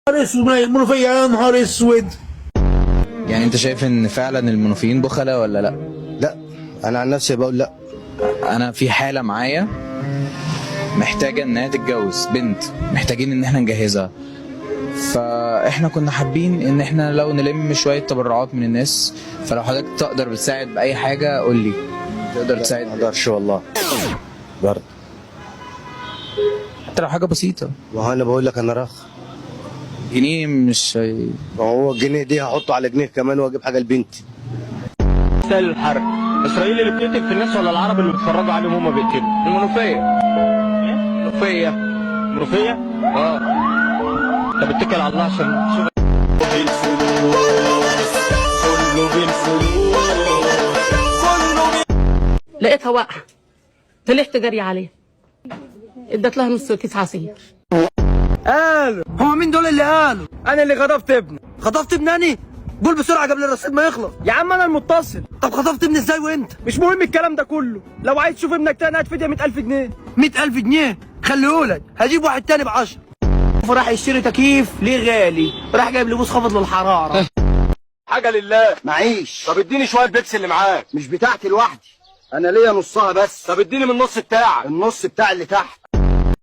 نهار اسود، المنوفية، يا نهار اسود. يعني انت شايف ان فعلا المنوفيين بخلة ولا لا؟ لا، انا عن نفسي بقول لا. انا في حالة معايا محتاجة انها تتجوز، بنت محتاجين ان احنا نجهزها، فاحنا كنا حابين ان احنا لو نلم شوية تبرعات من الناس، فلو حضرتك تقدر بتساعد بأي حاجة قول لي. تقدر تساعد؟ ما اقدرش والله برضه. حتى لو حاجة بسيطة. ما هو انا بقول لك انا رخ. جنيه مش ما هو الجنيه دي هحطه على جنيه كمان واجيب حاجة لبنتي. سهل الحرب، اسرائيل اللي بتقتل في الناس ولا العرب اللي بيتفرجوا عليهم هم بيقتلوا؟ المنوفية. المنوفية المنوفية. اه، طب اتكل على الله عشان شوف. كله بالفلوس، كله. لقيتها واقعة، طلعت جري عليها، ادت لها نص كيس عصير. قالوا هما مين دول اللي قالوا؟ انا اللي خطفت ابني. خطفت ابني؟ قول بسرعة قبل الرصيد ما يخلص. يا عم انا المتصل. طب خطفت ابني ازاي وانت؟ مش مهم الكلام ده كله، لو عايز تشوف ابنك تاني هات فدية 100000 جنيه. 100000 جنيه؟ خليهولك، هجيب واحد تاني ب10. فراح يشتري تكييف ليه غالي، راح جايب لبوس خفض للحرارة. حاجة لله. معيش. طب اديني شوية بيبسي اللي معاك. مش بتاعتي لوحدي، انا ليا نصها بس. طب اديني من النص بتاعك. النص بتاع اللي تحت.